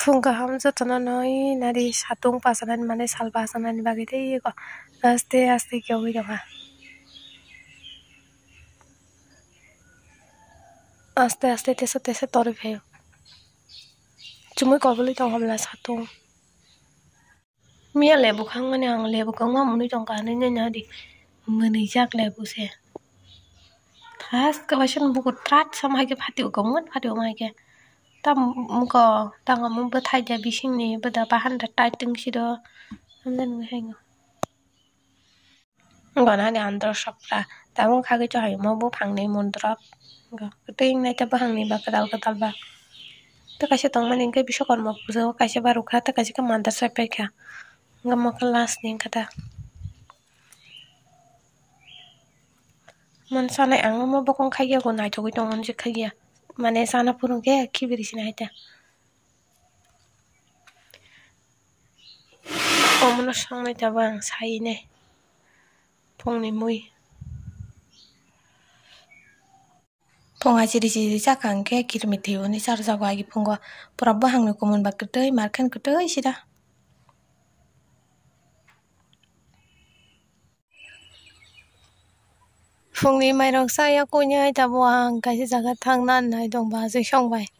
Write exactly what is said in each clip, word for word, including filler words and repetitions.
Phung kaham jotono noi nari satung pasanani mane sal pasanani bagwi tei eko aste aste kewgwi tongkha. Aste aste tesa tesa torwi phaio. Chumui koboli tong hamla satung. Miya lebu khangmani ang lebu kwbangma mwnwi tongkha hinwi nai nadi. Mwnwijak lebu se. Thas kwbaisa bukur trat sama hai khe phatio kwbangma phatio ma hai khe. Tam muko tango mung bwthai ja bisingni bwda bahan da tai tungsi do. Hamjani hai ngo. Gana ni andro sopra. Tabuk kagwi chahai mo buphangni mundrop. Kwtwi wngnai ta buphangni ba kwtal kwtal ba. Tei kaisa tongmani hwnkhe Biswakarma puja o kaisa ba rwkha tei kaisa khe madrasa paikha. Hwnkhe mo khe last ni wngkha ta. Mani sanai ang omo bokong khaiya bo naithogwi tongo hinwi khaiya. Mane sana phuru hwnkhe khibiri sinai hai ta. Omono sangnai tabuk ang sainai phungni mui. Phung achiri chiri chakha hwnkhe kirmit thwiwi charjago agi phungo. Pura buphangni kumun ba kwtwi markhen kwtwi sida. Phungni mairok chaya kuinai tabuk ang kaisa jaga thangna nai tong ba aswk song bai.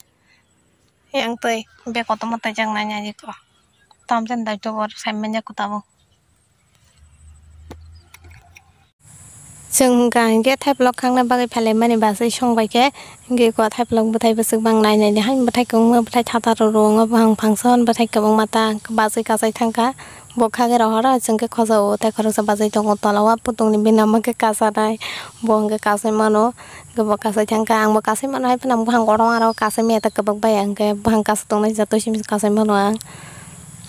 Yang twi bag kotorma twijak nai nai rikha. Tamjani daitwbo saimanya kwtabuk. Chwng hwnkha hinkhe thaiplok khangna bagwi phailaimani baswi song bai khe, hinkhe eko thaiplok bwthai bwswk bang nai nai de haino bwthai kwbangma bwthai thataro rwo wngma buphang function bwthai kwbangma ta bachwi kachai thangkha. Bo khagwi rohoro chwng khe khojago tei khoroksa bachai tongo tola o, a putungni bini ama khe kasanai, bo hwnkhe kasai mano, hwnkhe bo kasai thangkha, ang bo kasai mano hai phano ang buphang kotorma aro kasai maya ta kwbak bai, hwnkhe buphang kasa tongnai joto simi kasai mano ang.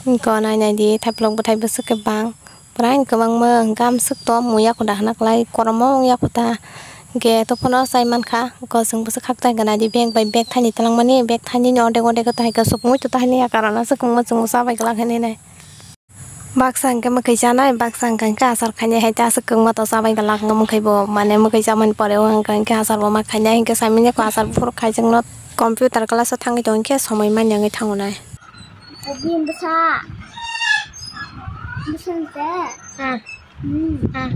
Hwnkhe o nai nai di thaiplok bwthai bwswk khe bang. Pura kwbangma hwnkhe amswk to muya kho da hwna kwlai, kwrwngma wngya kho ta. Hwnkhe to phano chai mankha, hwnkhe chwng bwswk khak chai gana di bag bai bag thaini twlangmani, bag thaini ni ordek ordek to hai khe sukmui to tahini ya, karon aswk kwbangma chwng cha bai glak hinwi nai. Baksa hwnkhe mwkhwi chanai, baksa hwnkhe achar khainai hai ta aswk kwbangma to cha bai glak hwnkhe mwkhwi bo mane mwkhwi chamani pore o hwnkhe achar bo ma khainai, hwnkhe saimanya kho achar buphuru khaijakno computer class o thangwi tongkhe somoi manya wngwi thango nai. Bini bwsa. Bwsang se. Hmm. Hmm. Hmm.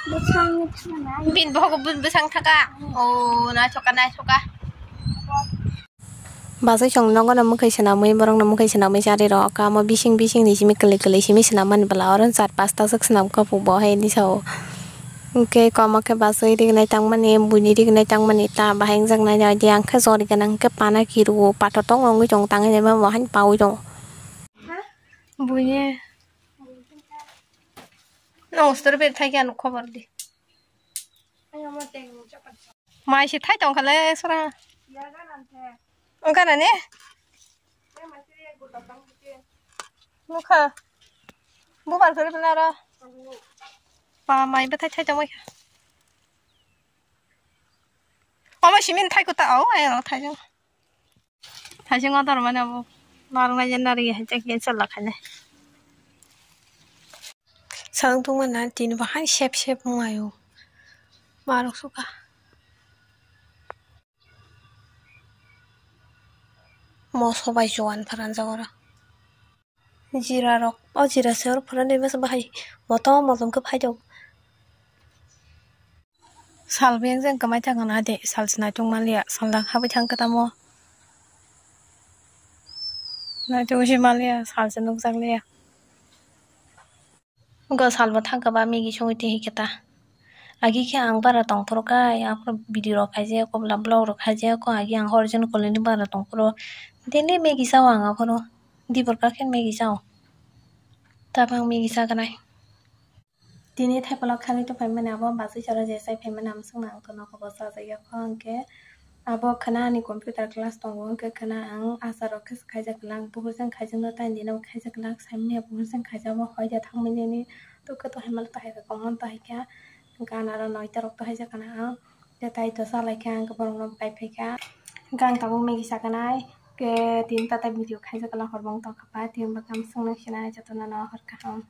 Bwsang thangna. Bini bohogo bw-, bwsang thaka. Oh, naithoka, naithoka. Bachai chwng nogo no mwkhwi swnamwi, borok no mwkhwi swnamwi charwi rw kha. Omo bising bising ni simi kwlwi kwlwi simi swnam mani bwla. Oro char pasta swk swnam kha bo hai ni sao. Hwnkhe kwma khe bachwi rignai tangmani, buini rignai tangmani ta bahai wngjaknai, ya, ya, hwnkhe jori gwnang hwnkhe pana kiru, pathor tongo wngwi tongo, tangwi naima bo haino paui tongo. Buini. Nong strawberry thai khe ano khobor di. Mai se thai tong kha le sora. Wngkha na ne? Nukha. Bubar khe rwphina aro. Ba mai bwthai thai tongwi kha. Omo simi thai kwtal o, ai o thai jang. Thai jang o dor mani abo. Narwk nai je narwk ya, hai jak ya chwla khai nai. Chwng tongma na tini bo hai sep sep wng aio. Marok sukha. Moso bai jowan pharanjak oro. Jira rok, o jira se oro pharanai masa bahai motom motom khe phai rok. Sal beng jeng kwmai thangkha na de, sal se naitok manliya, sal dang habwi thangkhe tamo. Naitok se manliya, sal se nukjak liya. Go salbo thangkha ba Maggie songwi twi hikhe ta. Agi khe ang bara tongphuru kai, aphuru video rok khaijak, vlog rok khaijak, agi ang original kolini bara tongphuru daily Maggie chao ang aphuru. Dibor kakhe Maggie chao. Tabang Maggie chaganai. Tini thaipalok kharwi tongphaimani abo bachwi chara je chai phaimani amswkno ang to nogo bo chajakya kho hwnkhe. Abo khwna ani computer class tongo, hwnkhe khwna ang achar rok khe khaijak glak, bukurjang khaijakno taini no khaijak glak, saimanya bukurjang khaijak bo hoide thangmani nini tokhe to haimano to hai kha, kwmano to hai kha, gana ro noita rok to haijak khwna ang, tei tai to chalai kha, ang borok no bo kai phai kha, hwnkhe ang tabuk Maggie chakanai, hwnkhe tini tatai video khaijak glak hor bo wng tongkha, tini bo khe amswkno sinai jotono no hor kaham.